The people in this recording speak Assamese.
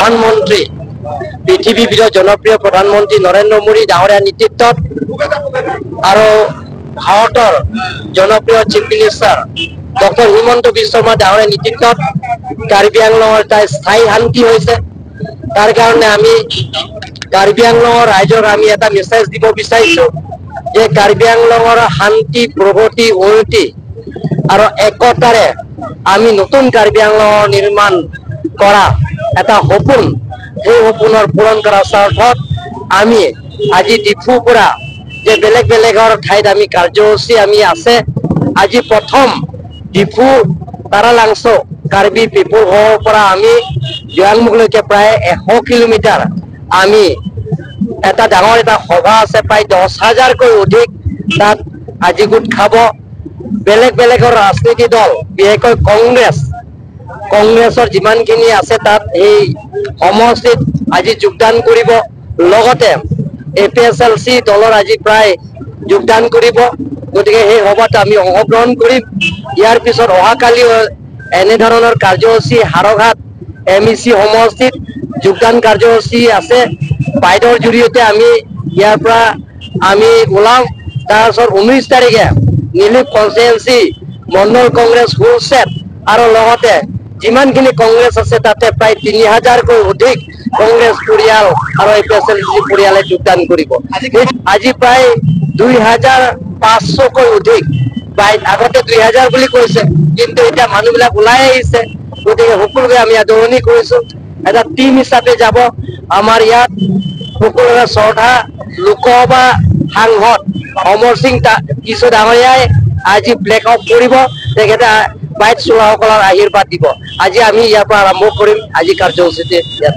প্ৰধানমন্ত্ৰী পৃথিৱীৰ ভিতৰত জনপ্ৰিয় প্ৰধানমন্ত্ৰী নৰেন্দ্ৰ মোদী ডাঙৰীয়াৰ নেতৃত্বত আৰু ভাৰতৰ জনপ্ৰিয় chief minister doctor Himanta Biswa Sarma ডাঙৰীয়াৰ নেতৃত্বত কাৰ্বি আংলঙৰ এটা স্থায়ী শান্তি হৈছে। তাৰ কাৰণে আমি কাৰ্বি আংলঙৰ ৰাইজক আমি এটা মেছেজ দিব বিচাৰিছো যে কাৰ্বি আংলঙৰ শান্তি, প্ৰগতি, উন্নতি আৰু একতাৰে আমি নতুন কাৰ্বি আংলঙৰ নিৰ্মাণ কৰা এটা সপোন, সেই সপোনৰ পূৰণ কৰাৰ স্বাৰ্থত আমি আজি ডিফুৰ পৰা যে বেলেগ বেলেগৰ ঠাইত আমি কাৰ্যসূচী আমি আছে। আজি প্ৰথম ডিফু তাৰালাংছ কাৰ্বি পিপুল হলৰ পৰা আমি জোৱাংমুখলৈকে প্ৰায় 100 কিলোমিটাৰ আমি এটা ডাঙৰ এটা সভা আছে, প্ৰায় 10,000কৈ অধিক তাত আজি গোট খাব। বেলেগ বেলেগৰ ৰাজনীতি দল, বিশেষকৈ কংগ্ৰেছৰ যিমানখিনি আছে তাত এই সমষ্টিত আজি যোগদান কৰিব, লগতে A P S L C দলৰ আজি প্ৰায় যোগদান কৰিব। গতিকে সেই সভাত আমি অংশগ্ৰহণ কৰিম। ইয়াৰ পিছত অহাকালি এনেধৰণৰ কাৰ্যসূচী হাৰঘাট এম ই চি সমষ্টিত যোগদান কাৰ্যসূচী আছে। বাইদেউৰ জৰিয়তে আমি ইয়াৰ পৰা আমি ওলাম। তাৰপিছত 19 তাৰিখে নীলিপ কনষ্টিটুৱেঞ্চি মণ্ডল কংগ্ৰেছ হুলছেট আৰু লগতে যিমানখিনি কংগ্ৰেছ আছে তাতে প্ৰায় 3,000কৈ অধিক কংগ্ৰেছ পৰিয়াল আৰু A P S L C পৰিয়ালে যোগদান কৰিব। আজি প্ৰায় 2,500কৈ অধিক, প্ৰায় আগতে 2,000 বুলি কৈছে, কিন্তু এতিয়া মানুহবিলাক ওলাই আহিছে। গতিকে সকলোকে আমি আদৰণি কৰিছো। এটা টিম হিচাপে যাব। আমাৰ ইয়াত সকলোৰে শ্ৰদ্ধা লোকসভা সাংসদ অমৰ সিং কিশোৰ ডাঙৰীয়াই আজি ফ্লেগ অফ কৰিব। তেখেতে হোৱাইট চোলাসকলৰ আশীৰ্বাদ দিব। আজি আমি ইয়াৰ পৰা আৰম্ভ কৰিম আজি কাৰ্যসূচীতে ইয়াত।